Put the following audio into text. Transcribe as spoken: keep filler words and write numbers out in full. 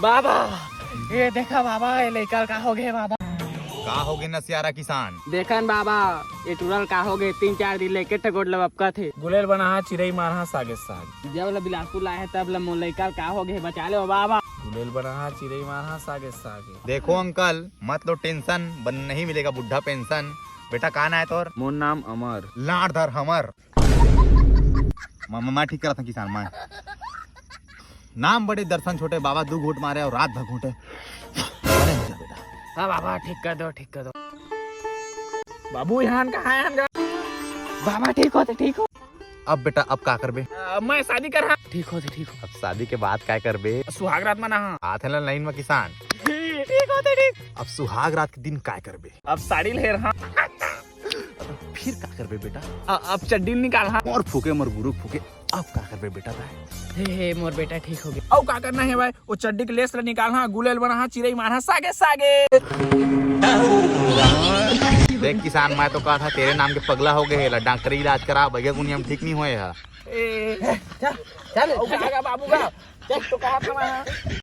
बाबा, ये देखा बाबा, ये लइका ल का हो गे बाबा? का हो गे नसियारा किसान? देखन बाबा, ये टूरा ल का हो गे, तीन चार दिन ले एके ठे गोड़ लपकत हे। गुलेल बनाहा चिरई मारहा सागे साग। जब ले बिलासपुर लाए हे तब ले मोर लइका ल का हो गे, बचा ले ओ बाबा। गुलेल बनाहा चिरई मारहा सागे सागे। देखो अंकल, मत लो टेंशन, बन नहीं मिलेगा बुढ़ा पेंशन। बेटा का नाम हे तोर? मोर नाम अमर। लाड़ धर हमर। मैं, मैं, मैं ठीक करत हूँ किसान, मैं। नाम बड़े दर्शन छोटे, बाबा दू घूंट मारे अउ रात भर घूंटे। बने हो जा बेटा। हाँ बाबा, ठीक कर दो, ठीक कर दो। बाबू, यहाँ कहाँ है, यहाँ? बाबा, ठीक हो तो ठीक हो। अब बेटा, अब का करबे? अ, मैं शादी करहा। ठीक हो तो ठीक हो। अब शादी के बाद काय करबे? सुहाग रात मनाहा। आथे ना लाइन में किसान। ठीक हो तो ठीक। अब सुहाग रात के दिन काय करबे? अब साड़ी ल हेरहा। फिर का करबे बेटा? अ-, अब चड्डी ल निकालहा। अउ फूके मोर गुरु फूके। अब का करबे बेटा ताय? हे, हे, मोर बेटा ठीक हो गे। अउ का करना हे भाई? वो चड्डी के लेस ल निकालहा, गुलेल बनाहा, चिरई मारहा, सागे, सागे। देख किसान, मैं तो कहा था तेरे नाम के पगला हो गे हे, ला डॉक्टरी इलाज करा, भैया कुनिया म ठीक नहीं होए हे। ए, चल, चल। अउ का, का बाबू का? चल, तो कहा था मैं।